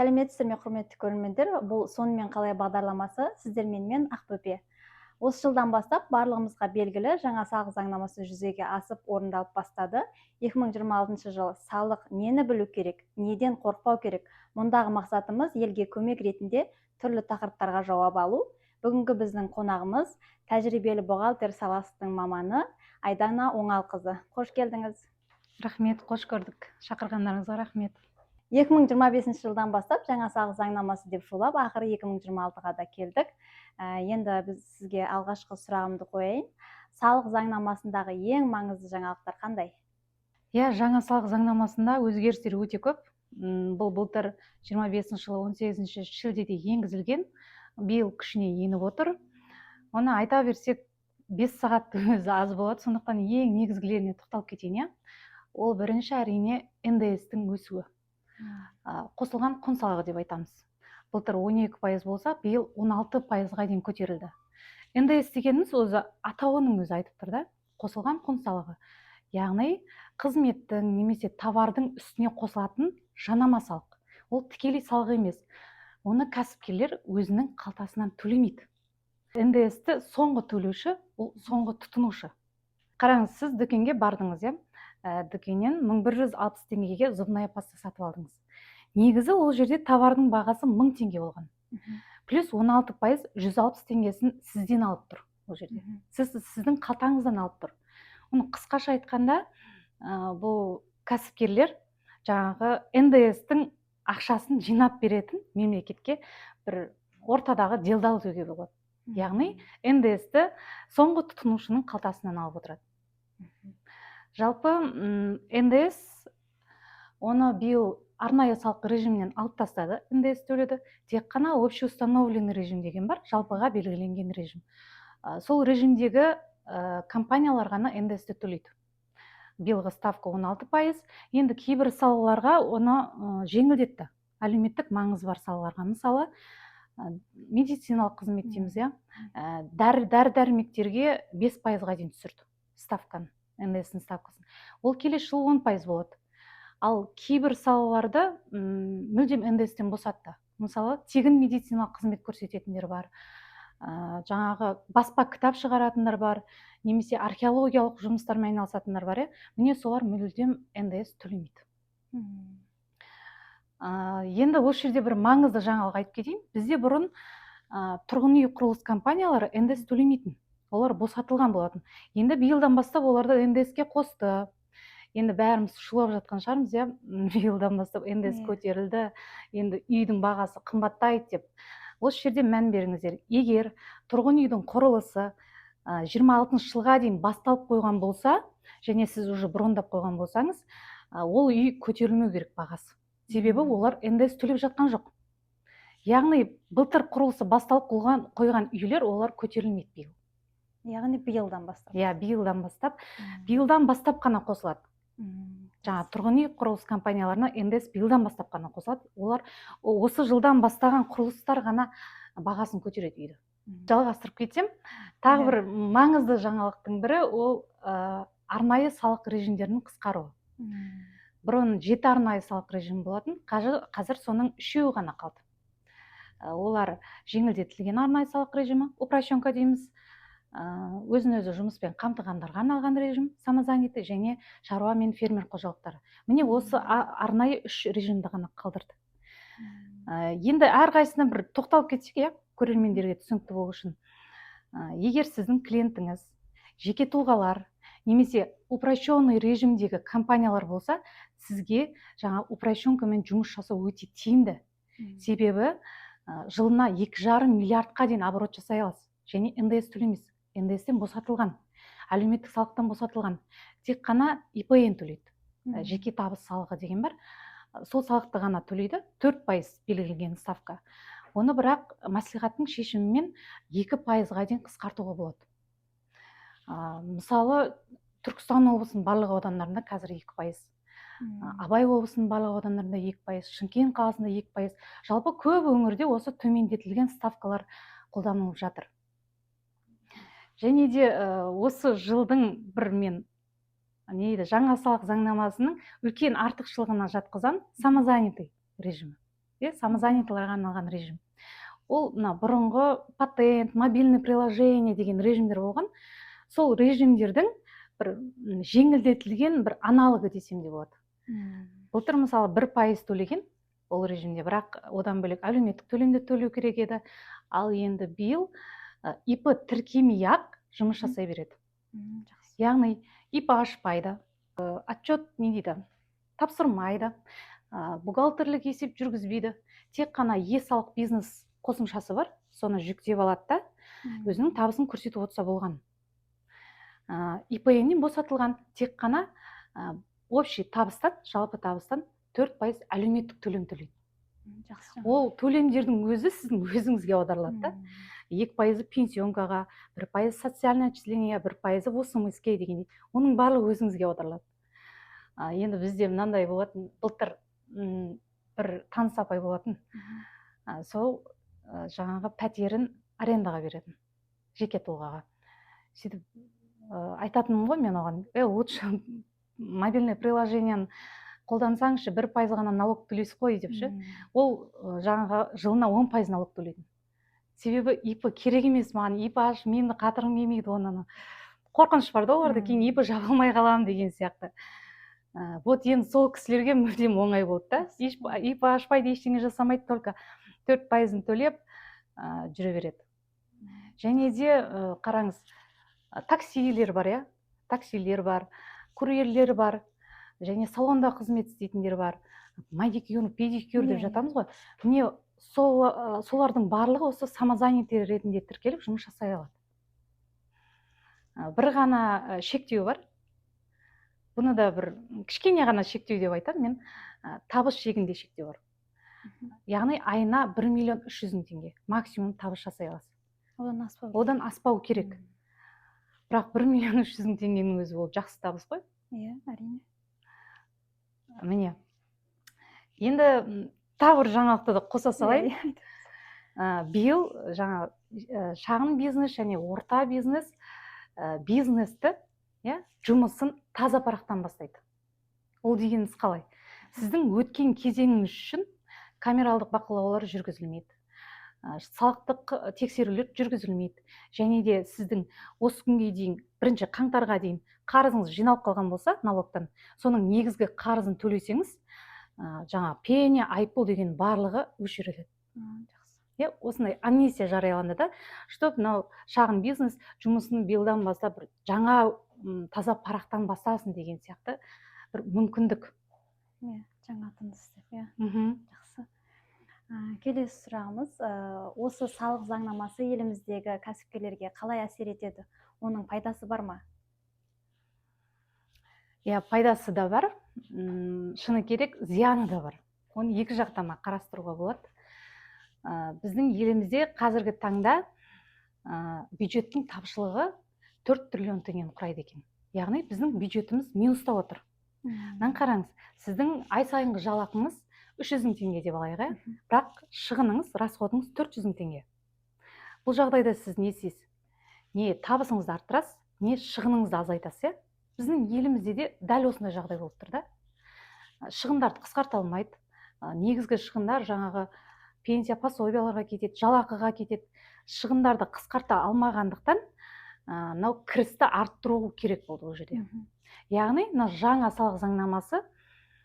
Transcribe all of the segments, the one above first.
Сәлеметсіздер ме, құрметті көрермендер! Бұл «Сонымен қалай» бағдарламасы, сіздермен мен, Ақбөпе. Осы жылдан бастап барлығымызға белгілі жаңа салық заңнамасы жүзеге асып, орындалып бастады. 2026 жыл салық: нені білу керек, неден қорықпау керек? Мұндағы мақсатымыз елге көмек ретінде түрлі тақырыптарға жауап алу. Бүгінгі біздің қонағымыз тәжірибелі бухгалтер саласының маманы Айдана Оңалқызы. Қош келдіңіз! Рахмет, қош көрдік, шақырғандарыңызға рахмет. 2025 жылдан бастап жаңа салық заңнамасы деп шулап, ақыры 2026-ға да келдік. Енді біз сізге алғашқы сұрағымды қояйын: салық заңнамасындағы ең маңызды жаңалықтар қандай? Иә, жаңа салық заңнамасында өзгерістер өте көп. Бұл былтыр 25 жылы 18 шілдеде енгізілген, биыл күшіне еніп отыр. Оны айта берсек, 5 сағаттың өзі аз болады, сондықтан ең негізгілеріне тоқталып кетейін, иә. Ол бірінші, әрине, НДС-тің өсуі. Қосылған құн салығы деп айтамыз. Былтыр 12% болса, биыл 16 пайызға дейін көтерілді. НДС дегеніміз өзі атауының өзі айтып тұр да, қосылған құн салығы, яғни қызметтің немесе товардың үстіне қосылатын жанама салық. Ол тікелей салық емес, оны кәсіпкерлер өзінің қалтасынан төлемейді. НДС-ті соңғы төлеуші ол соңғы тұтынушы. Қараңыз, сіз дүкенге бардыңыз, иә, дүкеннен 1160 теңгеге зубная паста сатып алдыңыз. Негізі ол жерде товардың бағасы 1000 теңге болған, плюс 16%, 160 теңгесін сізден алып тұр. Ол жерде сіздің қалтаңыздан алып тұр. Оны қысқаша айтқанда, бұл кәсіпкерлер жаңағы НДС-тің ақшасын жинап беретін мемлекетке бір ортадағы делдал деуге болады. Яғни НДС-ті соңғы тұтынушының қалтасынан алып отырады. Жалпы НДС, оны биыл арнайы салық режимінен алып тастады. НДС төледі тек қана общеустановленный режим деген бар, жалпыға белгіленген режим. Сол режимдегі компаниялар ғана НДС төлейді. Биылғы ставка 16%. Енді кейбір салаларға оны жеңілдетті, әлеуметтік маңызы бар салаларға, мысалы, медициналық қызмет дейміз, иә, дәрі дәрмектерге 5%-ға дейін түсірді ставканы, НДС ставкасын. Ол келесі жылы 10% болады. Ал кейбір салаларда мүлдем НДС-тен босатты. Мысалы, тегін медициналық қызмет көрсететіндер бар, жаңағы баспа кітап шығаратындар бар немесе археологиялық жұмыстармен айналысатындар бар, иә. Міне, солар мүлдем НДС төлемейді. Енді осы жерде бір маңызды жаңалық айтып кетейін. Бізде бұрын тұрғын үй құрылыс компаниялары НДС төлемейтін, олар босатылған болатын. Енді биылдан бастап оларды НДС-ке қосты. Енді бәріміз шулап жатқан шығармыз, иә, биылдан бастап НДС көтерілді, енді үйдің бағасы қымбаттайды деп. Осы жерде мән беріңіздер: егер тұрғын үйдің құрылысы 26 жылға дейін басталып қойған болса және сіз уже брондап қойған болсаңыз, ол үй көтерілмеу керек бағасы, себебі олар НДС төлеп жатқан жоқ. Яғни былтыр құрылысы басталып қойған үйлер, олар көтерілмейді биыл. Яғни биылдан бастап? Иә, биылдан бастап. Биылдан бастап қана қосылады. Жаңа тұрғын үй құрылыс компанияларына НДС биылдан бастап қана қосылады. Олар осы жылдан бастаған құрылыстар ғана бағасын көтереді үйді. Жалғастырып кетсем, тағы бір маңызды жаңалықтың бірі ол арнайы салық режимдерінің қысқаруы. Бұрын жеті арнайы салық режимі болатын, қазір соның үшеуі ғана қалды. Олар жеңілдетілген арнайы салық режимі, упрощенка дейміз, өзін өзі жұмыспен қамтығандарға арналған режим, самозанятый және шаруа мен фермер қожалықтары. Міне, осы арнайы үш режимді ғана қалдырды. Енді әрқайсысына бір тоқталып кетсек, иә, көрермендерге түсінікті болу үшін. Егер сіздің клиентіңіз жеке тұлғалар немесе упрощенный режимдегі компаниялар болса, сізге жаңа упрощенкамен жұмыс жасау өте тиімді, себебі жылына 2,5 миллиардқа дейін оборот жасай аласыз және НДС төлемейсіз. НДС-тен босатылған, әлеуметтік салықтан босатылған, тек қана ИПН төлейді. Жеке табыс салығы деген бар, сол салықты ғана төлейді, 4% белгіленген ставка. Оны бірақ мәслихаттың шешімімен 2%-ға дейін қысқартуға болады. Мысалы, Түркістан облысының барлық аудандарында қазір 2%, Абай облысының барлық аудандарында 2%, Шымкент қаласында 2%. Жалпы көп өңірде осы төмендетілген ставкалар қолданылып жатыр. Және де осы жылдың бір мен не дейді, жаңа салық заңнамасының үлкен артықшылығына жатқызамын самозанятый режимі. Иә, самозанятыйларға арналған режим. Ол мына бұрынғы патент, мобильный приложение деген режимдер болған. Сол режимдердің бір жеңілдетілген бір аналогы десем де болады. Былтыр, мысалы, 1% төлеген ол режимде, бірақ одан бөлек әлеуметтік төлемді төлеу керек еді. Ал енді биыл ИП тіркемей ақ жұмыс жасай береді. Жақсы. Яғни ИП ашпайды, отчет не дейді, тапсырмайды, бухгалтерлік есеп жүргізбейді. Тек қана е-салық бизнес қосымшасы бар, соны жүктеп алады да, өзінің табысын көрсетіп отырса болған. ИПНнен босатылған, тек қана общий табыстан, жалпы табыстан 4% әлеуметтік төлем төлейді. Жақсы. Ол төлемдердің өзі сіздің өзіңізге аударылады да. 2%-ы пенсионкаға, 1% социальное отчисление, 1%-ы в ОСМС-ке дегендей, оның барлығы өзіңізге аударылады. Енді бізде мынандай болатын: былтыр бір таныс апай болатын, сол жаңағы пәтерін арендаға беретін жеке тұлғаға. Сөйтіп айтатынмын ғой мен оған: «Лучше мобильный приложениені қолдансаңшы, 1% ғана налог төлейсіз ғой», — деп ше. Ол жаңағы жылына 10% налог төлейтін. Себебі ИП керек емес маған, ИП ашып мені қатырғым келмейді, оны қорқыныш бар да оларда, кейін ИП жаба алмай қаламын деген сияқты. Вот енді сол кісілерге мүлдем оңай болды да, еш ИП ашпайды, ештеңе жасамайды, только 4%-ын төлеп жүре береді. Және де қараңыз, таксилер бар, иә, таксилер бар, курьерлер бар және салонда қызмет істейтіндер бар, маникюр, педикюр деп жатамыз ғой. Міне, сол солардың барлығы осы самозанятый ретінде тіркеліп, жұмыс жасай алады. Бір ғана шектеу бар, бұны да бір кішкене ғана шектеу деп айтамын мен: табыс шегінде шектеу бар. Яғни айына 1 миллион 300 мың теңге максимум табыс жасай аласыз. Одан аспау керек. Одан аспау керек. Бірақ 1 миллион 300 мың теңгенің өзі ол жақсы табыс қой. Иә, әрине. Міне, енді тағы бір жаңалықты да қоса салайын. Иә, иә. Биыл жаңа шағын бизнес және орта бизнес бизнесті, иә, жұмысын таза парақтан бастайды. Ол дегеніңіз қалай? Сіздің өткен кезеңіңіз үшін камералдық бақылаулар жүргізілмейді, салықтық тексерулер жүргізілмейді. Және де сіздің осы күнге дейін, 1 қаңтарға дейін қарызыңыз жиналып қалған болса налогтан, соның негізгі қарызын төлесеңіз, жаңа пеня, айыппұл деген барлығы өшіріледі. Жақсы. Иә, осындай амнистия жарияланды да, чтобы мынау шағын бизнес жұмысын биылдан бастап бір жаңа таза парақтан бастасын деген сияқты бір мүмкіндік. Иә, жаңа тыныс деп, иә. Жақсы. Келесі сұрағымыз: осы салық заңнамасы еліміздегі кәсіпкерлерге қалай әсер етеді, оның пайдасы бар ма? Иә, пайдасы да бар, шыны керек, зияны да бар. Оны екі жақтама қарастыруға болады. Біздің елімізде қазіргі таңда бюджеттің тапшылығы 4 триллион теңгені құрайды екен. Яғни біздің бюджетіміз минуста отыр. Мынаны қараңыз: сіздің ай сайынғы жалақыңыз 300 мың теңге деп алайық, иә, бірақ шығыныңыз, расходыңыз 400 мың теңге. Бұл жағдайда сіз не істейсіз? Не табысыңызды арттырасыз, не шығыныңызды азайтасыз, иә. Біздің елімізде де дәл осындай жағдай болып тұр да. Шығындарды қысқарта алмайды. Негізгі шығындар жаңағы пенсия, пособияларға кетеді, жалақыға кетеді. Шығындарды қысқарта алмағандықтан, мынау кірісті арттыру керек болды ол жерде. Яғни мына жаңа салық заңнамасы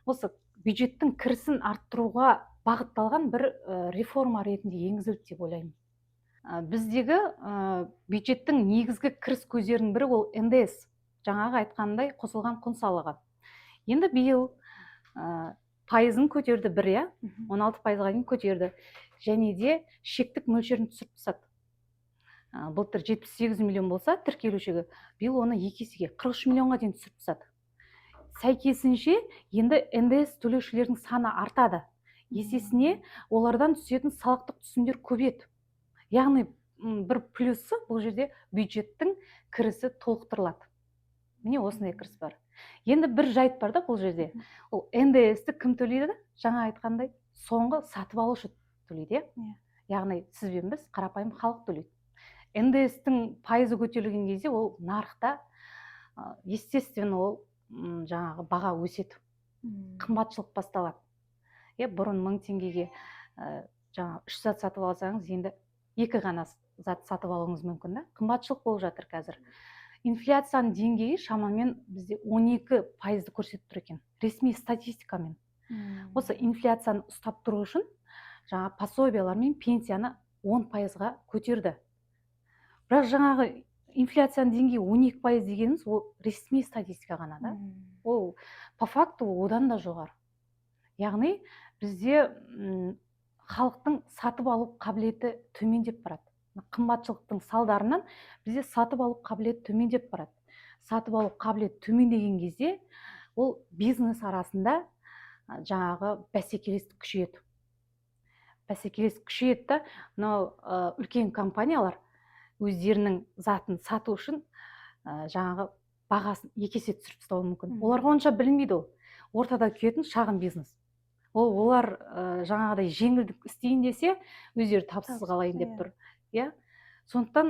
осы бюджеттің кірісін арттыруға бағытталған бір реформа ретінде енгізілді деп ойлаймын. Біздегі бюджеттің негізгі кіріс көздерінің бірі ол НДС, жаңағы айтқандай, қосылған құн салығы. Енді биыл пайызын көтерді бір, иә, 16%-ға дейін көтерді және де шектік мөлшерін түсіріп тастады. Былтыр 78 миллион болса тіркелушіге, биыл оны екі есеге, 43 миллионға дейін түсіріп тастады. Сәйкесінше енді НДС төлеушілердің саны артады, есесіне олардан түсетін салықтық түсімдер көбейеді. Яғни бір плюсы бұл жерде бюджеттің кірісі толықтырылады. Міне, осындай кіріс бар. Енді бір жайт бар да бұл жерде: ол НДС-ті кім төлейді? Жаңа айтқандай, соңғы сатып алушы төлейді, иә. Иә. Яғни сіз бен біз, қарапайым халық төлейді. НДС-тің пайызы көтерілген кезде ол нарықта естественно ол жаңағы баға өседі, қымбатшылық басталады, иә. Бұрын 1000 теңгеге Жаңа үш зат сатып алсаңыз, енді екі ғана зат сатып алуыңыз мүмкін да. Қымбатшылық болып жатыр қазір. Инфляцияның деңгейі шамамен бізде 12%-ды көрсетіп тұр екен ресми статистикамен. Осы инфляцияны ұстап тұру үшін жаңа пособиялар мен пенсияны 10%-ға көтерді. Бірақ жаңағы инфляцияның деңгейі 12% дегеніміз ол ресми статистика ғана да. Ол по факту одан да жоғары. Яғни бізде халықтың сатып алу қабілеті төмендеп барады. Қымбатшылықтың салдарынан бізде сатып алу қабілеті төмендеп барады. Сатып алу қабілеті төмендеген кезде ол бизнес арасында жаңағы бәсекелестік күшейеді. Бәсекелестік күшейеді да, мынау үлкен компаниялар өздерінің затын сату үшін жаңағы бағасын екі есе түсіріп тастауы мүмкін. Оларға онша білінбейді. Ол ортада күйетін шағын бизнес. Ол олар жаңағыдай жеңілдік істейін десе, өздері табыссыз қалайын деп тұр, иә. Сондықтан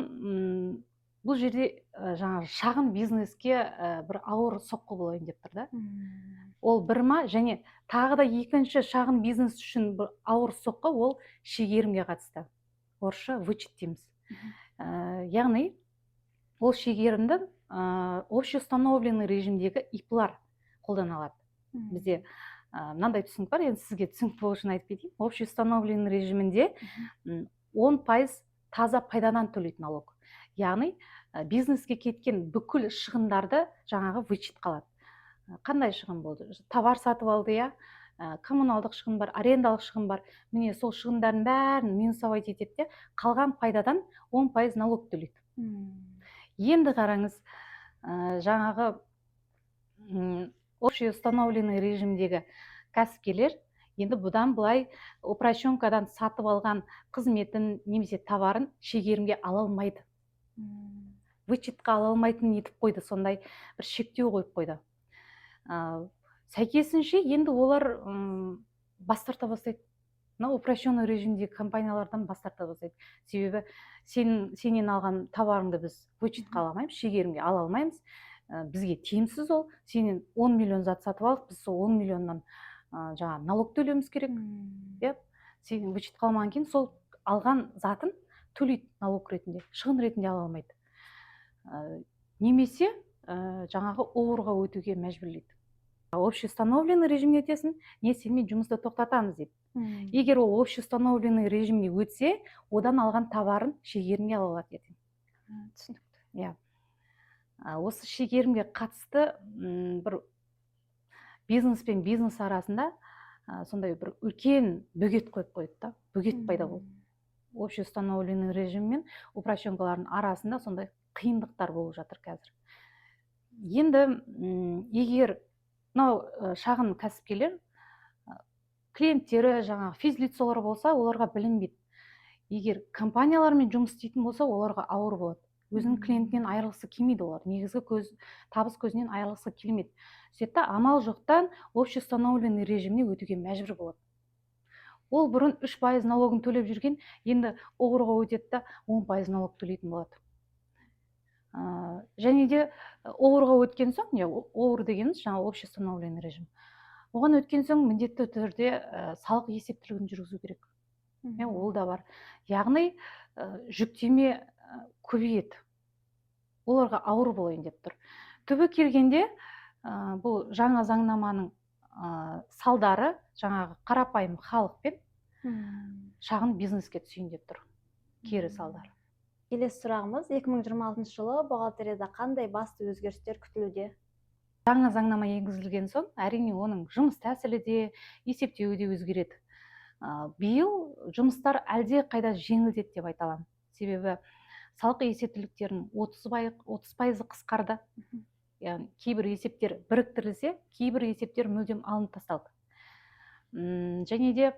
бұл жерде жаңағы шағын бизнеске бір ауыр соққы болайын деп тұр да. Ол бір ма, және тағы да екінші шағын бизнес үшін бір ауыр соққы, ол шегерімге қатысты, орысша вычет дейміз. Яғни ол шегерімді общеустановленный режимдегі ИП-лар қолдана алады. Бізде мынандай түсінік бар, енді сізге түсінікті болу үшін айтып кетейін. Общеустановленный режимінде 10% таза пайдадан төлейтін налог. Яғни бизнеске кеткен бүкіл шығындарды жаңағы вычет қалады. Қандай шығын болды? Товар сатып алды, иә, коммуналдық шығын бар, арендалық шығын бар. Міне, сол шығындардың бәрін минусовать етеді де, қалған пайдадан 10% налог төлейді. Енді қараңыз, жаңағы общеустановленный режимдегі кәсіпкерлер енді бұдан былай упрощенкадан сатып алған қызметін немесе товарын шегерімге ала алмайды, вычетқа ала алмайтын етіп қойды, сондай бір шектеу қойып қойды. Сәйкесінше енді олар бас тарта бастайды, мына упрощенный режимдегі компаниялардан бас тарта бастайды. Себебі сенен алған товарыңды біз вычетқа ала алмаймыз, шегерімге ала алмаймыз, бізге тиімсіз ол. Сенен 10 миллион зат сатып алдық, біз сол 10 миллионнан жаңағы налог төлеуіміз керек, иә. Сен вычетқа алмағаннан кейін сол алған затын төлейді налог ретінде, шығын ретінде ала алмайды. Немесе жаңағы ОУР-ға өтуге мәжбүрлейді. Общеустановленный режимге өтесің, не сенімен жұмысты тоқтатамыз дейді. Егер ол общеустановленный режимге өтсе, одан алған товарын шегерімге ала алады ертең. Түсінікті. Иә. Осы шегерімге қатысты бір бизнес пен бизнес арасында сондай бір үлкен бөгет қойып қойды да, бөгет пайда болды. Общеустановленный режим мен упрощенкалардың арасында сондай қиындықтар болып жатыр қазір. Енді егер мынау шағын кәсіпкерлер клиенттері жаңағы физлицолар болса, оларға білінбейді. Егер компаниялармен жұмыс істейтін болса, оларға ауыр болады. Өзінің клиентінен айырылғысы келмейді олар, негізгі көз, табыс көзінен айырылғысы келмейді. Сөйтеді да, амал жоқтан общеустановленный режиміне өтуге мәжбүр болады. Ол бұрын 3% налогын төлеп жүрген, енді ОУР-ға өтеді да, 10% налог төлейтін болады. Және де ОУР-ға өткен соң, не ОУР дегеніміз жаңағы общеустановленный режим, оған өткен соң міндетті түрде салық есептілігін жүргізу керек. Иә, ол да бар. Яғни жүктеме көбейеді, оларға ауыр болайын деп тұр. Түбі келгенде бұл жаңа заңнаманың салдары жаңағы қарапайым халық пен шағын бизнеске түсейін деп тұр кері салдары. Келесі сұрағымыз: 2026 жылы бухгалтерияда қандай басты өзгерістер күтілуде? Жаңа заңнама енгізілген соң, әрине, оның жұмыс тәсілі де, есептеуі де өзгереді. Биыл жұмыстар әлде қайда жеңілдеді деп айта аламын. Себебі салық есептіліктерінің 30%-ы қысқарды. Яғни кейбір есептер біріктірілсе, кейбір есептер мүлдем алынып тасталды. Және де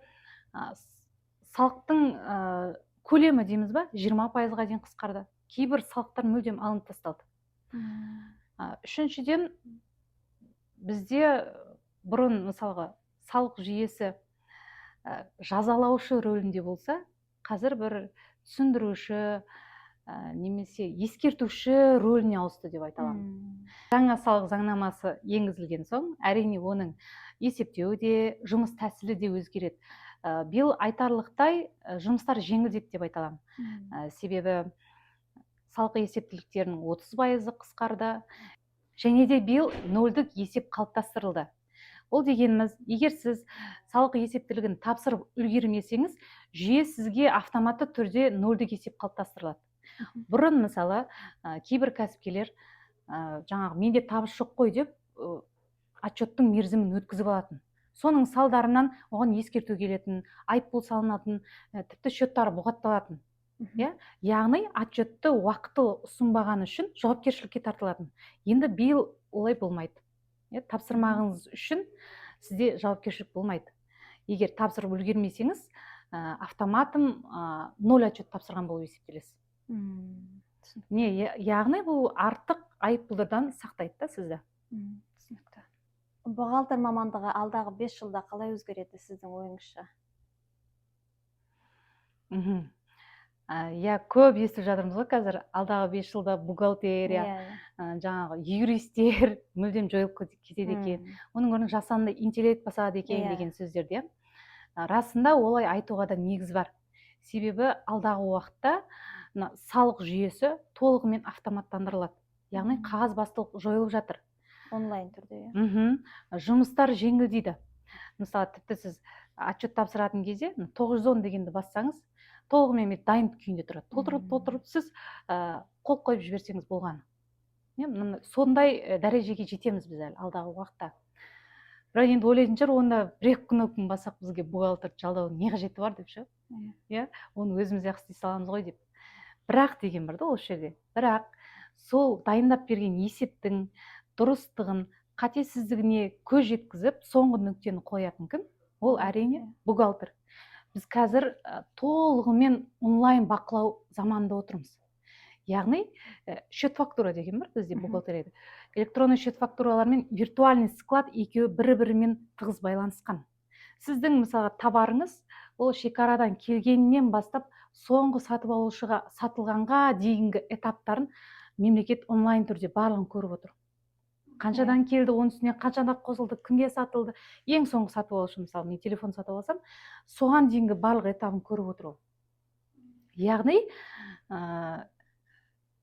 салықтың көлемі дейміз ба, 20%-ға дейін қысқарды. Кейбір салықтар мүлдем алынып тасталды. Үшіншіден, бізде бұрын, мысалға, салық жүйесі жазалаушы рөлінде болса, қазір бір түсіндіруші немесе ескертуші рөліне ауысты деп айта аламын. Жаңа салық заңнамасы енгізілген соң, әрине, оның есептеуі де, жұмыс тәсілі де өзгереді. Биыл айтарлықтай жұмыстар жеңілдеді деп айта аламын. Себебі салық есептіліктерінің 30%-ы қысқарды. Және де биыл нөлдік есеп қалыптастырылды. Ол дегеніміз, егер сіз салық есептілігін тапсырып үлгермесеңіз, жүйе сізге автоматты түрде нөлдік есеп қалыптастырылады. Бұрын, мысалы, кейбір кәсіпкерлер жаңағы менде табыс жоқ қой деп отчеттың мерзімін өткізіп алатын. Соның салдарынан оған ескерту келетін, айыппұл салынатын, тіпті счеттары бұғатталатын. Иә, яғни отчетты уақытылы ұсынбағаны үшін жауапкершілікке тартылатын. Енді биыл олай болмайды. Иә, тапсырмағыңыз үшін сізде жауапкершілік болмайды. Егер тапсырып үлгермесеңіз, автоматом ноль отчет тапсырған болып есептелесіз. Түсінікті. Не, яғни бұл артық айыппұлдардан сақтайды да сізді. Түсінікті. Бухгалтер мамандығы алдағы 5 жылда қалай өзгереді, сіздің ойыңызша? Иә, көп естіп жатырмыз ғой қазір, алдағы 5 жылда бухгалтерия, жаңағы юристтер мүлдем жойылып кетеді екен, оның орнын жасанды интеллект басады екен деген сөздерді, иә. Расында олай айтуға да негіз бар, себебі алдағы уақытта мына салық жүйесі толығымен автоматтандырылады, яғни қағазбастылық жойылып жатыр. Онлайн түрде, иә. Жұмыстар жеңілдейді. Мысалы, тіпті сіз отчет тапсыратын кезде 910 дегенді бассаңыз, толығымен бүйтіп дайын күйінде тұрады, толтырып, толтырып, сіз қол қойып жіберсеңіз болғаны. Иә, мына сондай дәрежеге жетеміз біз әлі алдағы уақытта. Бірақ енді ойлайтын шығар, онда бір екі кнопканы бассақ, бізге бухгалтерді жалдаудың не қажеті бар деп ше. Иә, оны өзіміз ақ істей саламыз ғой деп. Бірақ деген бар да осы жерде, бірақ сол дайындап берген есептің дұрыстығын, қатесіздігіне көз жеткізіп, соңғы нүктені қоятын кім? Ол, әрине, бухгалтер. Біз қазір толығымен онлайн бақылау заманында отырмыз. Яғни счет фактура деген бар бізде бухгалтерияда. Электронный счет фактуралар мен виртуальный склад екеуі бір бірімен тығыз байланысқан. Сіздің, мысалға, товарыңыз ол шекарадан келгеннен бастап соңғы сатып алушыға сатылғанға дейінгі этаптарын мемлекет онлайн түрде барлығын көріп отыр. Қаншадан келді, оның үстіне қаншадан қосылды, кімге сатылды, ең соңғы сатып алушы, мысалы, мен телефон сатып алсам, соған дейінгі барлық этабын көріп отыр ол. Яғни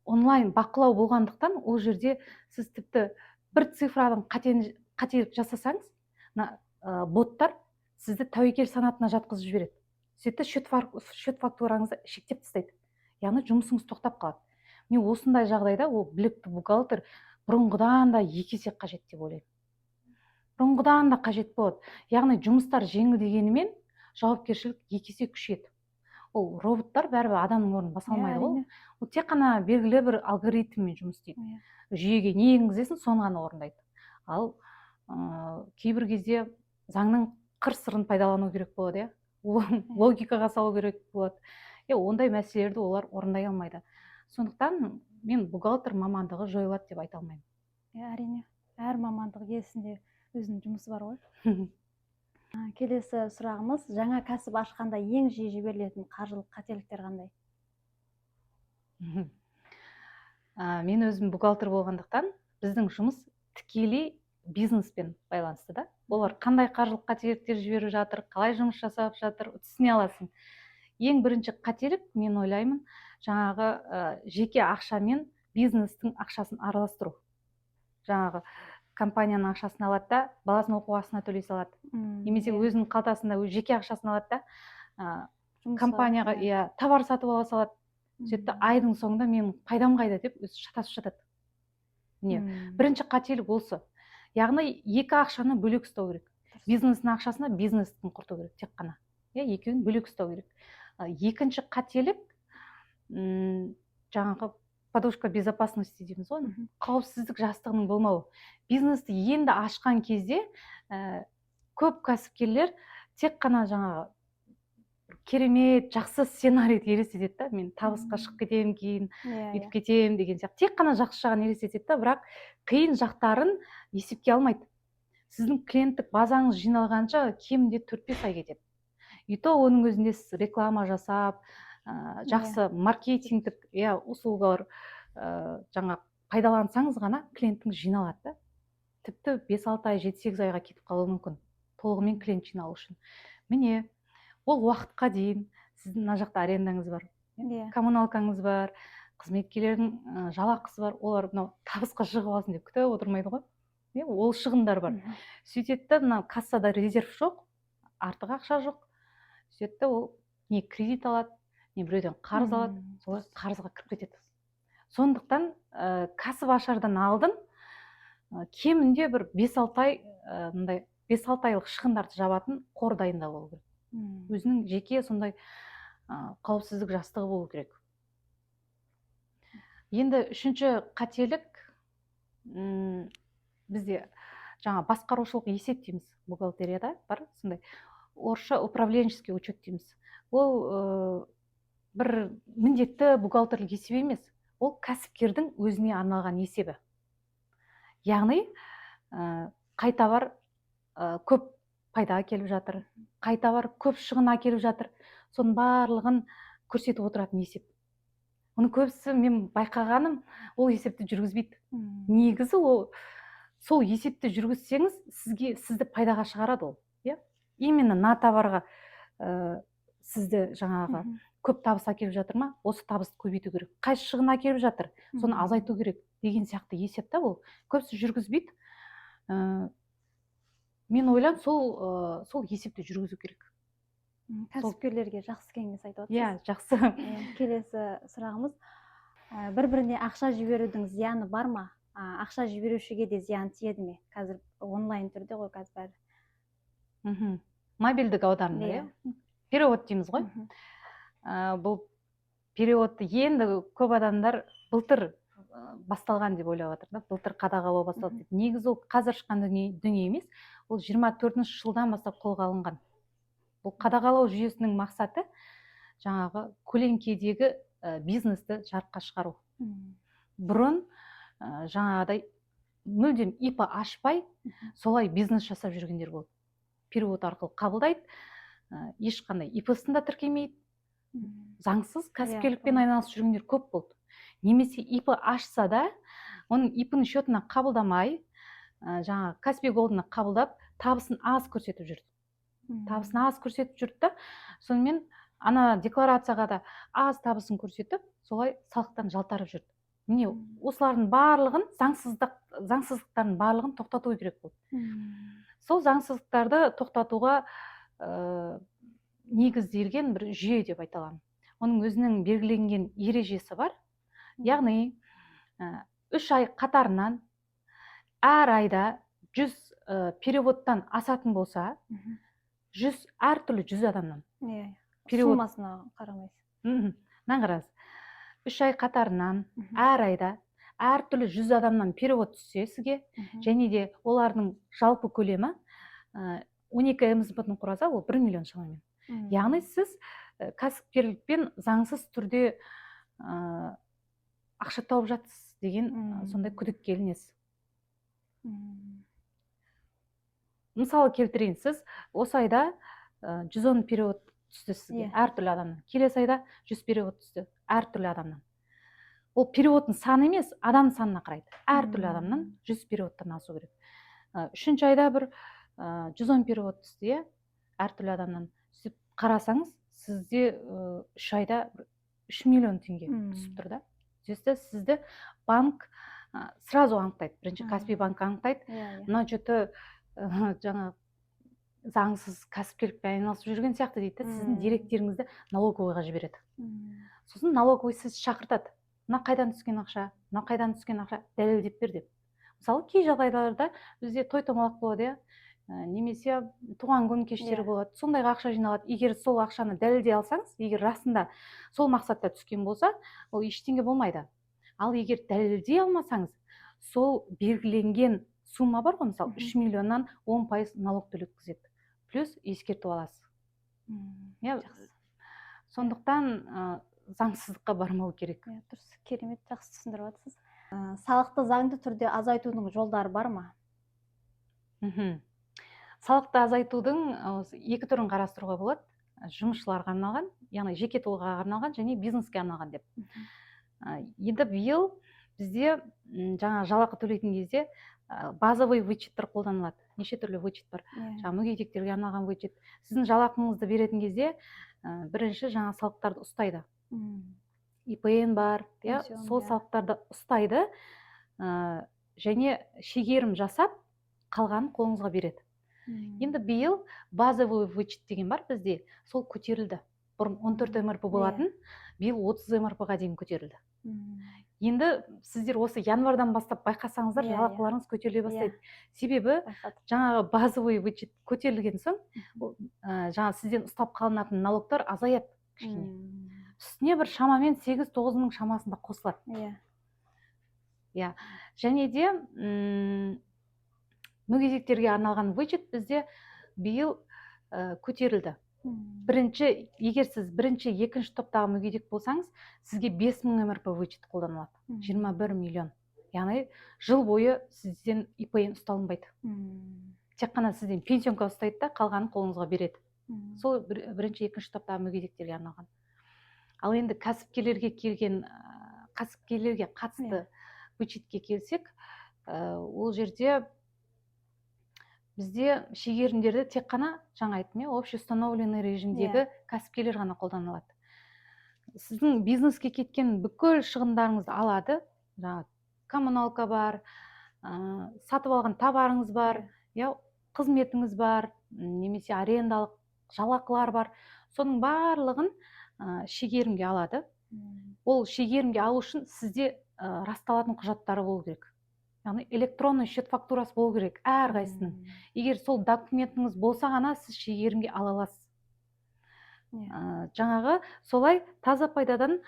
онлайн бақылау болғандықтан, ол жерде сіз тіпті бір цифраның қателік жасасаңыз, мына боттар сізді тәуекел санатына жатқызып жібереді. Сөйтті, счет фактураңызды шектеп тастайды, яғни жұмысыңыз тоқтап қалады. Міне, осындай жағдайда ол білікті бухгалтер бұрынғыдан да екі есе қажет деп ойлаймын, бұрынғыдан да қажет болады. Яғни жұмыстар жеңілдегенімен, жауапкершілік екі есе күшейеді. Ол роботтар бәрібір адамның орнын баса алмайды ғой. Ол тек қана белгілі бір алгоритммен жұмыс істейді. Жүйеге не енгізесің, соны ғана орындайды. Ал кейбір кезде заңның қыр сырын пайдалану керек болады, иә, логикаға салу керек болады, иә. Ондай мәселелерді олар орындай алмайды. Сондықтан мен бухгалтер мамандығы жойылады деп айта алмаймын. Иә, әрине, әр мамандық иесінде өзінің жұмысы бар ғой. Келесі сұрағымыз: жаңа кәсіп ашқанда ең жиі жіберілетін қаржылық қателіктер қандай? Мен өзім бухгалтер болғандықтан, біздің жұмыс тікелей бизнеспен байланысты да. Олар қандай қаржылық қателіктер жіберіп жатыр, қалай жұмыс жасап жатыр, түсіне аласың. Ең бірінші қателік, мен ойлаймын, жаңағы жеке ақша мен бизнестің ақшасын араластыру. Жаңағы компанияның ақшасын алады да, баласының оқу ақысына төлей салады немесе өзінің қалтасында өз жеке ақшасын алады да, Жұмысқа, компанияға, иә, товар сатып ала салады. Сөйтті, айдың соңында менің пайдам қайда деп өзі шатасып жатады. Міне, бірінші қателік осы. Яғни екі ақшаны бөлек ұстау керек. Бизнестің ақшасына бизнестің құрту керек тек қана, иә, екеуін бөлек ұстау керек. Екінші қателік, жаңағы подушка безопасности дейміз ғой, қауіпсіздік жастығының болмауы. Бизнесті енді ашқан кезде көп кәсіпкерлер тек қана жаңағы бір керемет жақсы сценарийді елестетеді да, мен табысқа шығып кетемін кейін, бүйтіп кетемін деген сияқты. Тек қана жақсы жағын елестетеді да, бірақ қиын жақтарын есепке алмайды. Сіздің клиенттік базаңыз жиналғанша кемінде 4-5 ай кетеді. И то оның өзінде сіз реклама жасап, жақсы маркетингтік, иә, услугалар жаңа пайдалансаңыз ғана клиентіңіз жиналады да. Тіпті 5-6 ай, 7-8 айға кетіп қалуы мүмкін толығымен клиент жиналу үшін. Міне. Ол уақытқа дейін сіздің мына жақта арендаңыз бар, коммуналкаңыз бар, қызметкерлердің жалақысы бар. Олар мынау табысқа шығып алсын деп күтіп отырмайды ғой. Иә, ол шығындар бар. Сөйтеді да, мына кассада резерв жоқ, артық ақша жоқ. Сөйтеді да, ол не кредит алады, не біреуден қарыз алады, солай қарызға кіріп кетеді. Сондықтан кәсіп ашардан алдын кемінде бір 5-6 ай, мындай 5-6 айлық шығындарды жабатын қор дайындап алу керек. Өзінің жеке сондай қауіпсіздік жастығы болу керек. Енді үшінші қателік, бізде жаңа басқарушылық есеп дейміз, бухгалтерияда бар сондай, орысша управленческий учет дейміз. Ол бір міндетті бухгалтерлік есеп емес, ол кәсіпкердің өзіне арналған есебі. Яғни қай товар көп пайда әкеліп жатыр, қай товар көп шығын әкеліп жатыр, соның барлығын көрсетіп отыратын есеп. Оның көбісі, мен байқағаным, ол есепті жүргізбейді. Негізі ол сол есепті жүргізсеңіз, сізді пайдаға шығарады ол, иә. Именно мына товарға сізді жаңағы көп табыс әкеліп жатыр ма, осы табысты көбейту керек, қайсы шығын әкеліп жатыр, соны азайту керек деген сияқты есеп та ол. Көбісі жүргізбейді. Мен ойлаймын, сол есепті жүргізу керек. Кәсіпкерлерге жақсы кеңес айтып отырсыз. Иә, жақсы. Иә, келесі сұрағымыз. Бір біріне ақша жіберудің зияны бар ма? Ақша жіберушіге де зиян тиеді ме? Қазір онлайн түрде ғой қазір бәрі. Мобильдік аударымдар, иә, перевод дейміз ғой. Бұл переводты енді көп адамдар былтыр басталған деп ойлап жатыр да, былтыр қадағалау басталды деп. Негізі ол қазір шыққан дүние емес, ол 24-ші жылдан бастап қолға алынған. Бұл қадағалау жүйесінің мақсаты жаңағы көлеңкедегі бизнесті жарыққа шығару. Бұрын жаңағыдай мүлдем ИП ашпай, солай бизнес жасап жүргендер болды. Перевод арқылы қабылдайды, ешқандай ИП-сын да тіркемейді, заңсыз кәсіпкерлікпен айналысып жүргендер көп болды. Немесе ИП ашса да, оның ИП-ның счетына қабылдамай, жаңағы Каспи Голдына қабылдап, табысын аз көрсетіп жүрді. Табысын аз көрсетіп жүрді да, сонымен ана декларацияға да аз табысын көрсетіп, солай салықтан жалтарып жүрді. Міне, осылардың барлығын, заңсыздықтардың барлығын тоқтату керек болды. Сол заңсыздықтарды тоқтатуға негізделген бір жүйе деп айта аламын. Оның өзінің белгіленген ережесі бар. Яғни 3 ай қатарынан әр айда 100 переводтан асатын болса, 100 әртүрлі 100 адамнан перевод. Суммасына қарамайсыз. Мынаны қараңыз: 3 ай қатарынан әр айда әртүрлі 100 адамнан перевод түссе сізге және де олардың жалпы көлемі 12 МСБ-ны құраса, ол 1 миллион шамамен. Яғни сіз кәсіпкерлікпен заңсыз түрде ақша тауып жатсыз деген сондай күдікке ілінесіз. Мысалы келтірейін: сіз осы айда 110 перевод түсті сізге әртүрлі адамнан, келесі айда 100 перевод түсті әртүрлі адамнан. Ол переводтың саны емес, адам санына қарайды. Әртүрлі адамнан 100 переводтан асу керек. Үшінші айда бір 110 перевод түсті, иә, әртүрлі адамнан. Сөйтіп қарасаңыз, сізде 3 айда бір 3 миллион теңге түсіп тұр да. Сөйтсе, сізді банк сразу анықтайды. Бірінші Каспи банк анықтайды: иә иә мына че-то жаңа заңсыз кәсіпкерлікпен айналысып жүрген сияқты дейді да, сіздің деректеріңізді налоговыйға жібереді. Сосын налоговый сізді шақыртады: мына қайдан түскен ақша, мына қайдан түскен ақша, дәлелдеп бер деп. Мысалы, кей жағдайларда бізде той томалақ болады, иә, немесе туған күн кештері болады, сондайға ақша жиналады. Егер сол ақшаны дәлелдей алсаңыз, егер расында сол мақсатта түскен болса, ол ештеңе болмайды. Ал егер дәлелдей алмасаңыз, сол белгіленген сумма бар ғой, мысалы, 3 миллионнан 10% налог төлеткізеді, плюс ескерту аласыз. Иә. Жақсы. Сондықтан заңсыздыққа бармау керек. Иә, дұрыс, керемет, жақсы түсіндіріп жатырсыз. Салықты заңды түрде азайтудың жолдары бар ма? Салықты азайтудың осы екі түрін қарастыруға болады: жұмысшыларға арналған, яғни жеке тұлғаға арналған, және бизнеске арналған деп. Енді биыл бізде жаңа жалақы төлейтін кезде базовый вычеттер қолданылады. Неше түрлі вычет бар. Жаңағы мүгедектерге арналған вычет. Сіздің жалақыңызды беретін кезде бірінші жаңа салықтарды ұстайды. ИПН бар, иә, сол салықтарды ұстайды, және шегерім жасап, қалғанын қолыңызға береді. Енді биыл базовый вычет деген бар бізде, сол көтерілді. Бұрын 14 МРП болатын, биыл 30 МРП-ға дейін көтерілді. Енді сіздер осы январьдан бастап байқасаңыздар, жалақыларыңыз көтеріле бастайды. Себебі жаңағы базовый вычет көтерілген соң, жаңа сізден ұстап қалынатын налогтар азаяды кішкене. Үстіне бір шамамен 8-9 мың шамасында қосылады. Иә. Және де мүгедектерге арналған вычет бізде биыл көтерілді. Бірінші, егер сіз бірінші, екінші топтағы мүгедек болсаңыз, сізге 5000 МРП вычет қолданылады. 21 миллион. Яғни жыл бойы сізден ИПН ұсталынбайды. Тек қана сізден пенсионка ұстайды да, қалғанын қолыңызға береді. Сол бірінші, екінші топтағы мүгедектерге арналған. Ал енді кәсіпкерлерге келген, кәсіпкерлерге қатысты вычетке келсек, ол жерде бізде шегерімдерді тек қана, жаңа айттым, иә, общеустановленный режимдегі кәсіпкерлер ғана қолдана алады. Сіздің бизнеске кеткен бүкіл шығындарыңызды алады. Жаңағы коммуналка бар, сатып алған товарыңыз бар, иә, қызметіңіз бар, немесе арендалық жалақылар бар. Соның барлығын шегерімге алады. Ол шегерімге алу үшін сізде расталатын құжаттары болу керек. Яғни электронный счет фактурасы болу керек әрқайсысының. Егер сол документіңіз болса ғана, сіз шегерімге ала аласыз. Жаңағы солай таза пайдадан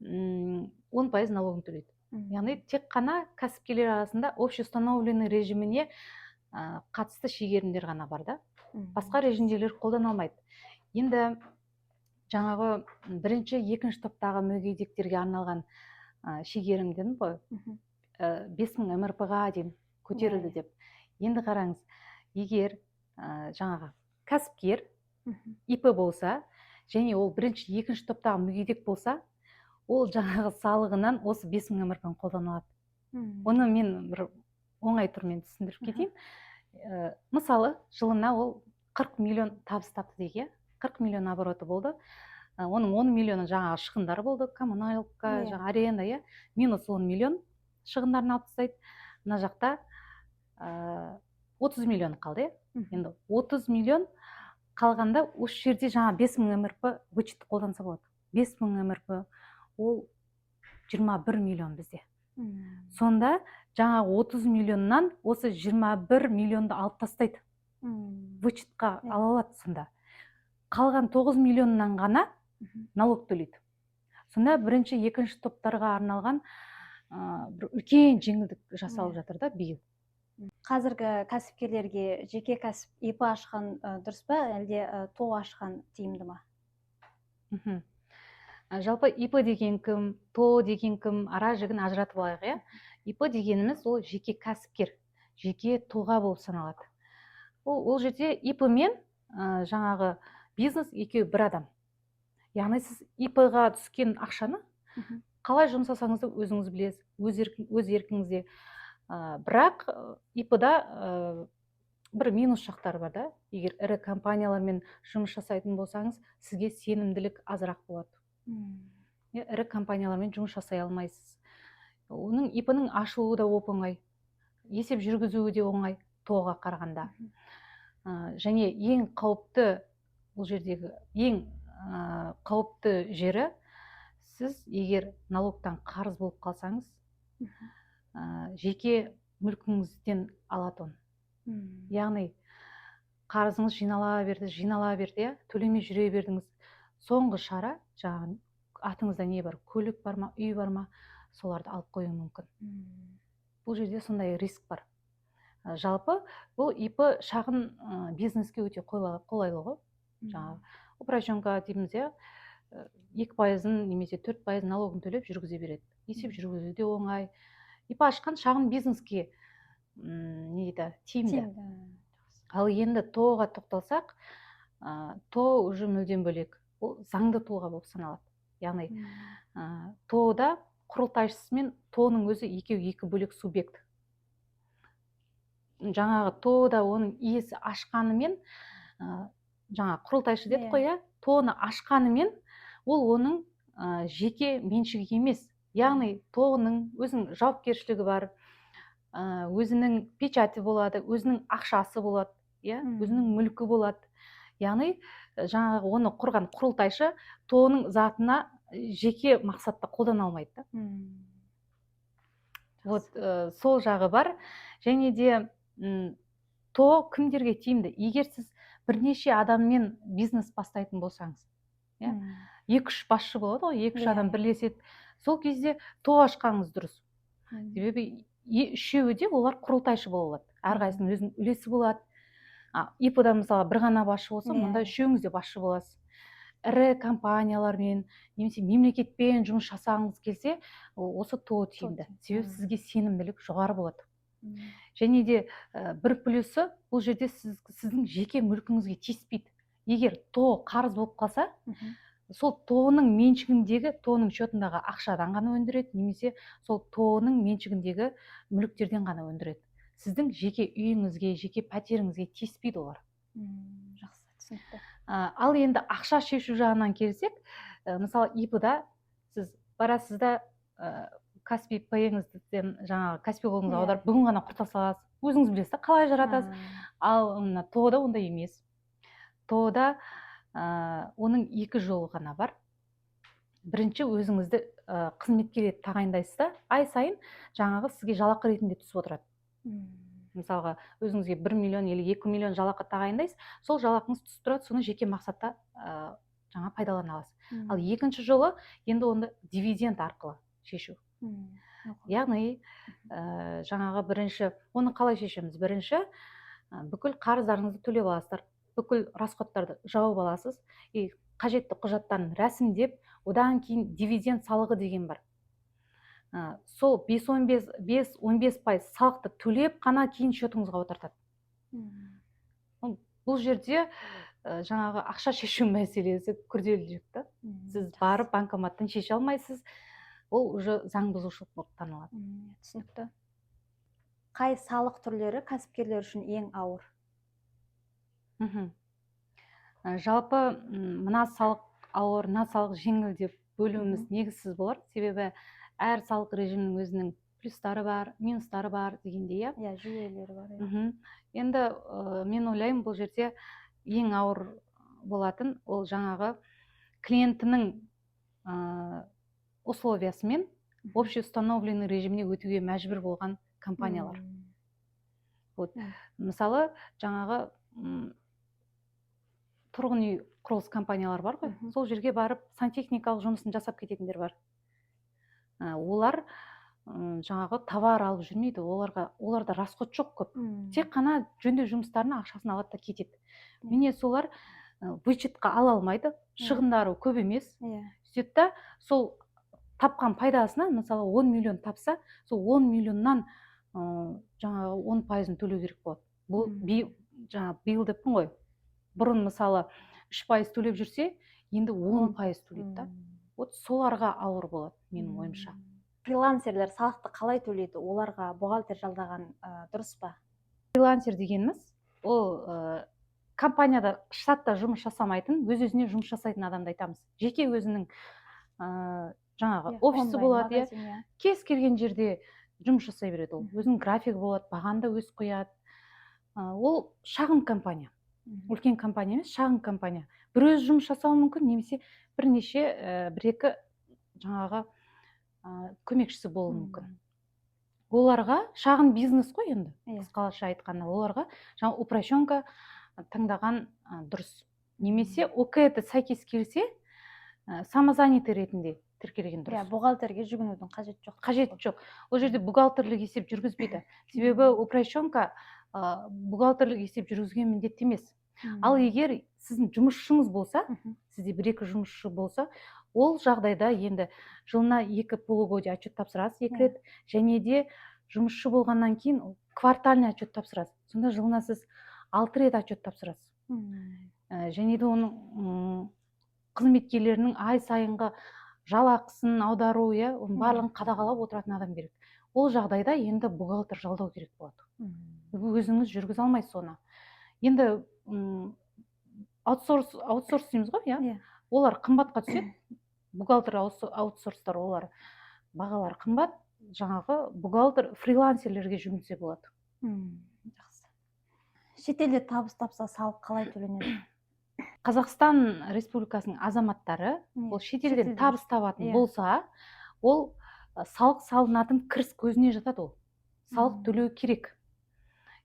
10% налогын төлейді. Яғни тек қана кәсіпкерлер арасында общеустановленный режиміне қатысты шегерімдер ғана бар да. Басқа режимдегілер қолдана алмайды. Енді жаңағы бірінші, екінші топтағы мүгедектерге арналған шегерім дедім ғой, 5000 МРП-ға дейін көтерілді деп. Енді қараңыз, егер жаңағы кәсіпкер ИП болса және ол бірінші, екінші топтағы мүгедек болса, ол жаңағы салығынан осы 5000 МРП-ны қолдана алады. Оны мен бір оңай түрмен түсіндіріп кетейін. Мысалы, жылына ол 40 миллион табыс тапты дейік, иә, 40 миллион обороты болды. Оның 10 миллионы жаңағы шығындар болды, коммуналка, жаңағы аренда, иә, минус 10 миллион шығындарын алып тастайды. Мына жақта 30 миллион қалды, иә. Енді 30 миллион қалғанда, осы жерде жаңа 5000 МРП вычетті қолданса болады. 5000 МРП ол 21 миллион бізде. Сонда жаңағы 30 миллионнан осы 21 миллионды алып тастайды, вычетқа ала алады. Сонда қалған 9 миллионнан ғана налог төлейді. Сонда бірінші, екінші топтарға арналған бір үлкен жеңілдік жасалып жатыр да биыл. Қазіргі кәсіпкерлерге жеке кәсіп, ИП ашқан дұрыс па, әлде ТОО ашқан тиімді ма? Жалпы ИП деген кім, ТОО деген кім, ара жігін ажыратып алайық, иә. ИП дегеніміз ол жеке кәсіпкер, жеке тұлға болып саналады. Ол жерде ИП мен жаңағы бизнес екеуі бір адам. Яғни сіз ИП-ға түскен ақшаны қалай жұмсасаңыз да өзіңіз білесіз, өз еркіңізде. Бірақ ИП-да бір минус жақтары бар да. Егер ірі компаниялармен жұмыс жасайтын болсаңыз, сізге сенімділік азырақ болады. Иә, ірі компаниялармен жұмыс жасай алмайсыз. Оның ИП-ның ашылуы да оп оңай, есеп жүргізуі де оңай ТОО-ға қарағанда. Және ең қауіпті, бұл жердегі ең қауіпті жері, сіз егер налогтан қарыз болып қалсаңыз, жеке мүлкіңізден алады оны. Яғни қарызыңыз жинала берді, жинала берді, иә, төлемей жүре бердіңіз. Соңғы шара, жаңағы атыңызда не бар, көлік бар ма, үй бар ма, соларды алып қоюы мүмкін. Бұл жерде сондай риск бар. Жалпы бұл ИП шағын бизнеске өте қолайлы ғой. Жаңағы упрощенка дейміз, иә, 2%-ын немесе 4% налогын төлеп жүргізе береді. Есеп жүргізу де оңай. ИП ашқан шағын бизнеске не дейді, тиімді. Тиімді. Ал енді ТОО-ға тоқталсақ, ТОО уже мүлдем бөлек. Ол заңды тұлға болып саналады. Яғни ТОО-да құрылтайшысы мен ТОО-ның өзі екеуі екі бөлек субъект. Жаңағы ТОО-да оның иесі ашқанымен, жаңа құрылтайшы дедік қой, иә, ТОО-ны ашқанымен ол оның жеке меншігі емес. Яғни ТОО-ның өзінің жауапкершілігі бар, өзінің печати болады, өзінің ақшасы болады, иә, өзінің мүлкі болады. Яғни жаңағы оны құрған құрылтайшы ТОО-ның затына жеке мақсатта қолдана алмайды да. Вот сол жағы бар. Және де ТОО кімдерге тиімді? Егер сіз бірнеше адаммен бизнес бастайтын болсаңыз, иә, екі үш басшы болады ғой, екі үш адам бірлеседі, сол кезде ТОО ашқаныңыз дұрыс. Себебі үшеуі де олар құрылтайшы бола алады, әрқайсысының өзінің үлесі болады. ИП-да мысалы бір ғана басшы болса, мұнда үшеуіңіз де басшы боласыз. Ірі компаниялармен немесе мемлекетпен жұмыс жасағыңыз келсе, осы ТОО тиімді, себебі сізге сенімділік жоғары болады. Және де бір плюсы, бұл жерде сіздің жеке мүлкіңізге тиіспейді. Егер ТОО қарыз болып қалса, сол ТОО-ның меншігіндегі, ТОО-ның счетындағы ақшадан ғана өндіреді немесе сол ТОО-ның меншігіндегі мүліктерден ғана өндіреді. Сіздің жеке үйіңізге, жеке пәтеріңізге тиіспейді олар. Жақсы, түсінікті. Ал енді ақша шешу жағынан келсек, мысалы, ИП-да сіз барасыз да, Каспи Пейіңізден, жаңағы Каспи Голдыңызға аударып, бүгін ғана құрта саласыз, өзіңіз білесіз да қалай жаратасыз. Ал мына ТОО-да ондай емес. ТОО-да оның екі жолы ғана бар. Бірінші, өзіңізді қызметкер етіп тағайындайсыз да, ай сайын жаңағы сізге жалақы ретінде түсіп отырады. Мысалға, өзіңізге 1 миллион или 2 миллион жалақы тағайындайсыз, сол жалақыңыз түсіп тұрады, соны жеке мақсатта жаңа пайдалана аласыз. Ал екінші жолы енді оны дивиденд арқылы шешу. Яғни жаңағы бірінші оны қалай шешеміз? Бірінші, бүкіл қарыздарыңызды төлеп аласыздар, бүкіл расходтарды жауып аласыз и қажетті құжаттарын рәсімдеп, одан кейін дивиденд салығы деген бар. Сол 5-15% салықты төлеп қана кейін счетыңызға отыртады. Бұл жерде жаңағы ақша шешу мәселесі күрделірек та. Сіз барып банкоматтан шеше алмайсыз, ол уже заң бұзушылық болып танылады. Түсінікті. Қай салық түрлері кәсіпкерлер үшін ең ауыр? Жалпы мына салық ауыр, мына салық жеңіл деп бөлуіміз негізсіз болар, себебі әр салық режимінің өзінің плюстары бар, минустары бар дегендей, иә. Иә, жүйелері бар, иә. Енді мен ойлаймын, бұл жерде ең ауыр болатын ол жаңағы клиентінің условиясымен общеустановленный режиміне өтуге мәжбүр болған компаниялар. Вот. Мысалы, жаңағы тұрғын үй құрылыс компаниялар бар ғой, сол жерге барып сантехникалық жұмысын жасап кететіндер бар. Олар жаңағы товар алып жүрмейді, оларға, оларда расход жоқ көп, тек қана жөндеу жұмыстарына ақшасын алады да кетеді. Міне, солар вычетқа ала алмайды, шығындары көп емес. Сөйтеді да, сол тапқан пайдасынан, мысалы, 10 миллион тапса, сол 10 миллионнан жаңағы 10%-ын төлеу керек болады. Бұл жаңа биыл деппін ғой, бұрын, мысалы, 3% төлеп жүрсе, енді 10% төлейді да. Вот соларға ауыр болады, менің ойымша. Фрилансерлер салықты қалай төлейді? Оларға бухгалтер жалдаған дұрыс па? Фрилансер дегеніміз ол компанияда, штатта жұмыс жасамайтын, өз өзіне жұмыс жасайтын адамды айтамыз. Жеке өзінің жаңағы офисі онлайн болады, иә. магазин, иә. Кез келген жерде жұмыс жасай береді ол. Өзінің графигі болады, бағаны да өзі қояды. Ол шағын компания, үлкен компания емес, шағын компания. Бір өзі жұмыс жасауы мүмкін немесе бірнеше, бір екі жаңағы көмекшісі болуы мүмкін. Оларға шағын бизнес қой енді, қысқаша айтқанда, оларға жаңа упрощенка таңдаған дұрыс немесе ОКЭД сәйкес келсе, самозанятый ретінде тіркелген дұрыс. Иә, бухгалтерге жүгінудің қажеті жоқ. Қажеті жоқ, ол жерде бухгалтерлік есеп жүргізбейді, себебі упрощенка бухгалтерлік есеп жүргізуге міндетті емес. Ал егер сіздің жұмысшыңыз болса, сізде бір екі жұмысшы болса, ол жағдайда енді жылына екі полугодие отчет тапсырасыз, екі рет, және де жұмысшы болғаннан кейін квартальный отчет тапсырасыз. Сонда жылына сіз 6 рет отчет тапсырасыз. Және де оның қызметкерлерінің ай сайынғы жалақысын аудару, иә, оның барлығын қадағалап отыратын адам керек. Ол жағдайда енді бухгалтер жалдау керек болады. Өзіңіз жүргізе алмайсыз оны. Енді аутсорс дейміз ғой, иә? Иә. Олар қымбатқа түседі. Бухгалтер аутсорстар, олар бағалары қымбат. Жаңағы бухгалтер фрилансерлерге жүгінсе болады. Жақсы. Шетелде табыс тапса, салық қалай төленеді? Қазақстан Республикасының азаматтары ол шетелден шетелден. табыс табатын болса, ол салық салынатын кіріс көзіне жатады ол. Салық төлеу керек.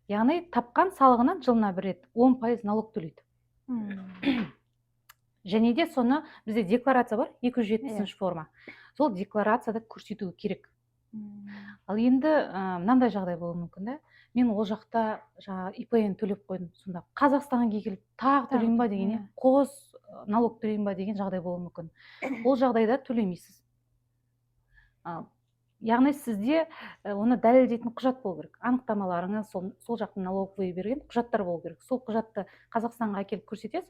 Яғни тапқан салығынан жылына бір рет 10% налог төлейді. Және де соны бізде декларация бар, 270 форма. Сол декларацияда көрсету керек. Ал енді мынандай жағдай болуы мүмкін да: мен ол жақта жаңағы ИПН төлеп қойдым, сонда Қазақстанға келіп тағы Тағы төлеймін ба деген, иә. иә, қос налог төлеймін ба деген жағдай болуы мүмкін. Ол жағдайда төлемейсіз. Яғни сізде оны дәлелдейтін құжат болу керек, анықтамаларыңыз, сол жақтың налоговый берген құжаттар болу керек. Сол құжатты Қазақстанға әкеліп көрсетесіз,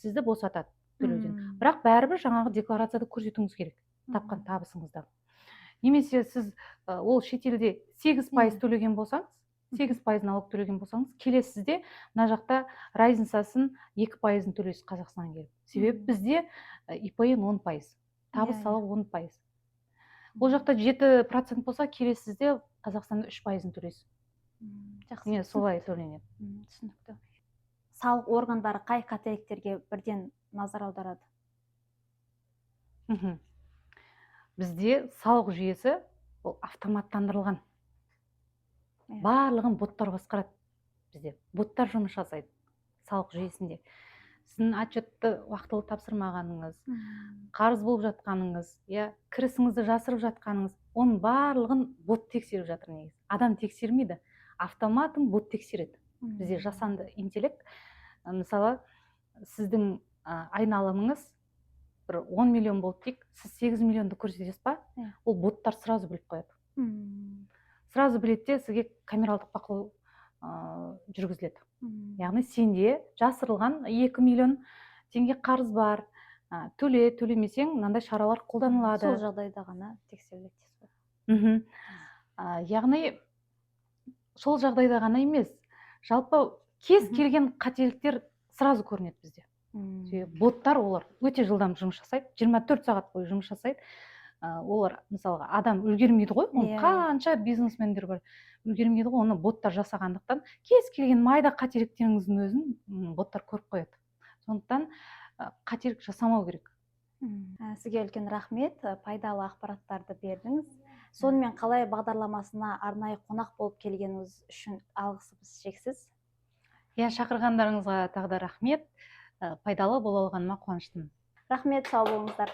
сізді босатады төлеуден. Бірақ бәрібір жаңағы декларацияда көрсетуіңіз керек тапқан табысыңызды. Немесе сіз ол шетелде 8% төлеген болсаңыз, 8% налог төлеген болсаңыз, келесіз де мына жақта разницасын, 2%-ын төлейсіз Қазақстанға келіп. Себебі бізде ИПН 10%, табыс Иә, иә. салығы 10%. Ол жақта 7% болса, келесіз де Қазақстанда 3%-ын төлейсіз. Жақсы. Міне, солай төленеді. Түсінікті. Салық органдары қай қателіктерге бірден назар аударады? Бізде салық жүйесі ол автоматтандырылған. Барлығын боттар басқарады. Бізде боттар жұмыс жасайды салық жүйесінде. Сіздің отчетты уақытылы тапсырмағаныңыз, қарыз болып жатқаныңыз, иә, кірісіңізді жасырып жатқаныңыз, оның барлығын бот тексеріп жатыр негізі. Адам тексермейді, автоматом бот тексереді. Бізде жасанды интеллект. Мысалы, сіздің айналымыңыз бір 10 миллион болды дейік, сіз 8 миллионды көрсетесіз ба? Ол боттар сразу біліп қояды. Сразу біледі де, сізге камералдық бақылау жүргізіледі. Яғни сенде жасырылған 2 миллион теңге қарыз бар, төле, төлемесең, мынандай шаралар қолданылады. Сол жағдайда ғана тексеріледі дейсіз ғой. Яғни сол жағдайда ғана емес, жалпы кез келген қателіктер сразу көрінеді бізде. Себебі боттар, олар өте жылдам жұмыс жасайды, 24 сағат бойы жұмыс жасайды. Олар, мысалға, адам үлгермейді ғой, оның қанша бизнесмендер бар, үлгермейді ғой. Оны боттар жасағандықтан, кез келген майда қателіктеріңіздің өзін боттар көріп қояды. Сондықтан қателік жасамау керек. Сізге үлкен рахмет, пайдалы ақпараттарды бердіңіз. Сонымен қалай бағдарламасына арнайы қонақ болып келгеніңіз үшін алғысымыз шексіз. Иә, шақырғандарыңызға тағы да рахмет. Пайдалы бола алғаныма қуаныштымын. Рахмет, сау болыңыздар.